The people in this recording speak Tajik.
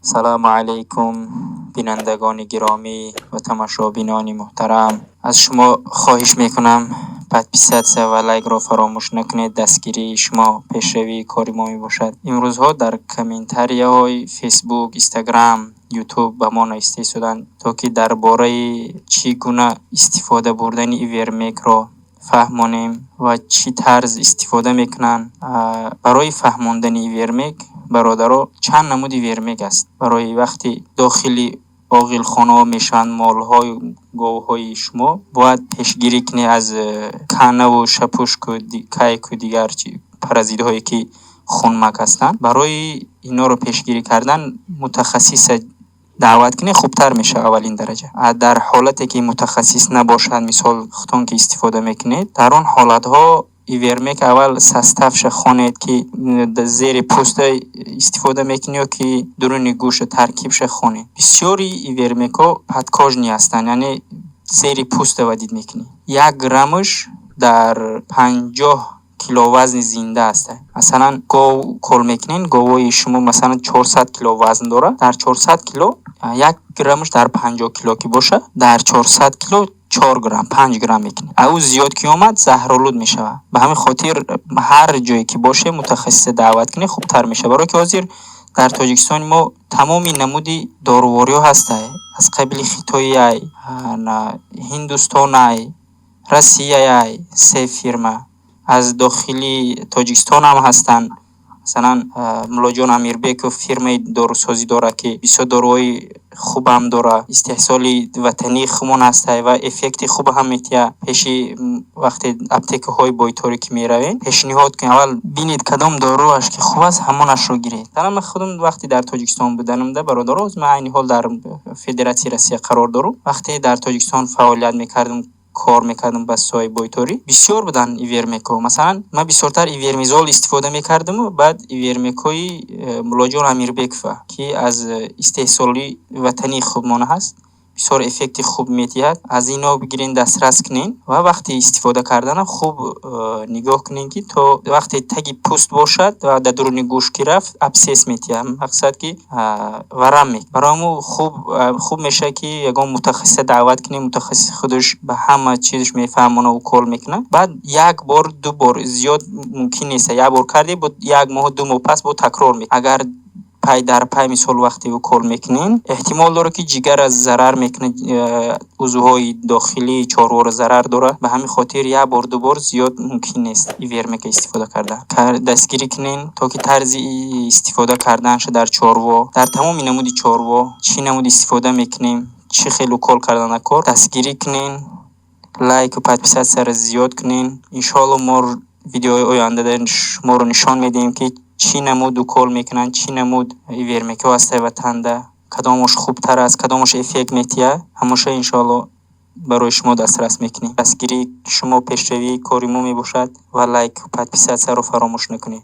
Салому алайкум, бинандагони гиромӣ ва тамошобинони муҳтарам. Аз шумо хоҳиш мекунам, подписаться ва лайкро фаромӯш накунед. Дастгирии шумо пешравии кори мо мебошад. Имрӯзҳо дар комментарияҳои Фейсбук, Инстаграм, Ютуб ба мо нависта истоданд, то ки дар бораи чӣ гуна истифода бурдани ивермекро фаҳмонем ва чӣ тарз истифода мекунанд. Барои фаҳмондани ивермек, бародаро, чанд намуди ивермек аст. Барои вақти дохили оғилхонаҳо мешаванд молҳою говҳои шумо, бояд пешгирӣ кунед аз канаву шапушку, кайку, дигар паразитҳое, ки хунмак ҳастанд. Барои инҳоро пешгирӣ кардан мутахассиса даъват кунед, хубтар мешавад аввалин дараҷа. Дар ҳолате ки мутахассис набошад, мисол, худтон ки истифода мекунед, дар он ҳолатҳо ивермек аввал составша хонед, ки зери пӯста истифода мекунӣ ё ки дуруни гӯша, таркибша хонед. Бисёри ивермекҳо подкожный ҳастанд, яъне зери пӯста вадид мекунӣ. 1 граммаш дар 50 кило вазни зинда аст. Масалан, гов укол мекунед, говои шумо, масалан, 400 кило вазн дорад, дар 400 кило 1 граммаш дар 50 кило ки бошад, дар 400 кило 4 грамм, 5 грамм мекунед. А ӯ зиёд ки омад, заҳролуд мешавад. Ба ҳамин хотир ҳар ҷое ки боше, мутахассиса даъват кунед, хубтар мешавад. Барое ки ҳозир дар Тоҷикистони мо тамоми намуди дорувориҳо ҳастанд, аз қабили хитоиай, ҳиндустонай, Россияяй, се фирма аз дохили Тоҷикистон ҳам ҳастанд. Масалан, Муллоҷон Амирбеков фирмаи дорусозӣ дорад, ки бисёр доруҳои хубам дорад, истеҳсоли ватании худмон ҳастай ва эффекти хуб ҳам метиҳад. Пеши вақте аптекаҳои бойторӣ ки меравем, пешниҳод кунед, аввал бинед, кадом доруаш ки хуб аст, ҳамонашро гиред. Ман худам вақте дар Тоҷикистон буданамда, бародаро, ман айни ҳол дар Федератсияи Россия қарор дорам, вақте дар Тоҷикистон фаъолият мекардам, кор мекардам ба соҳаи бойторӣ, бисёр буданд ивермекҳо. Масалан, ман бисёртар ивермизол истифода мекардаму баъд ивермекҳои Муллоҷон Амирбекова, ки аз истеҳсоли ватании худмон ҳаст, бисёр эффекти хуб медиҳад. Аз ино бигирен, дастрас кунен ва вақти истифода карданам хуб нигоҳ кунен, ки то вақте таги пӯст бошад ва дар дуруни гӯшт ки рафт, абсцесс метиҳад, мақсад ки варам мекунад. Барои ҳамун хуб мешавад, ки ягон мутахассиса даъват кунем. Мутахассис худаш ба ҳама чизаш мефаҳмона, укол мекунад. Баъд як бор, ду бор, зиёд мумкин нест. Як бор кардӣ, бо як моҳу 2 моҳ пас бо такрор мекунӣ. Агар пай дар пай, мисол, вақте укол мекунем, эҳтимол дорад, ки ҷигарро зарар мекунад, узвҳои дохилии чорворо зарар дорад. Ба ҳамин хотир як бор, ду бор, зиёд мумкин нест ивермека истифода кардан. Дастгирӣ кунем, то ки тарзи истифода карданашо дар чорво, дар тамоми намуди чорво, чӣ намуд истифода мекунем, чӣ хел укол кардана кор. Дастгирӣ кунен, лайку подписатьсяро зиёд кунен. Иншоалло, мо видеои оянда шуморо нишон медиҳем, ки чӣ намуд укол мекунанд, чӣ намуд ивермекҳо ҳастаи ватанда, кадомаш хубтар аст, кадомаш эффект метиҳад. Ҳамеша, иншоалло, барои шумо дастрас мекунем. Дастгирии шумо пешравии кори мо мебошад ва лайку подписатьсяро фаромӯш накунед.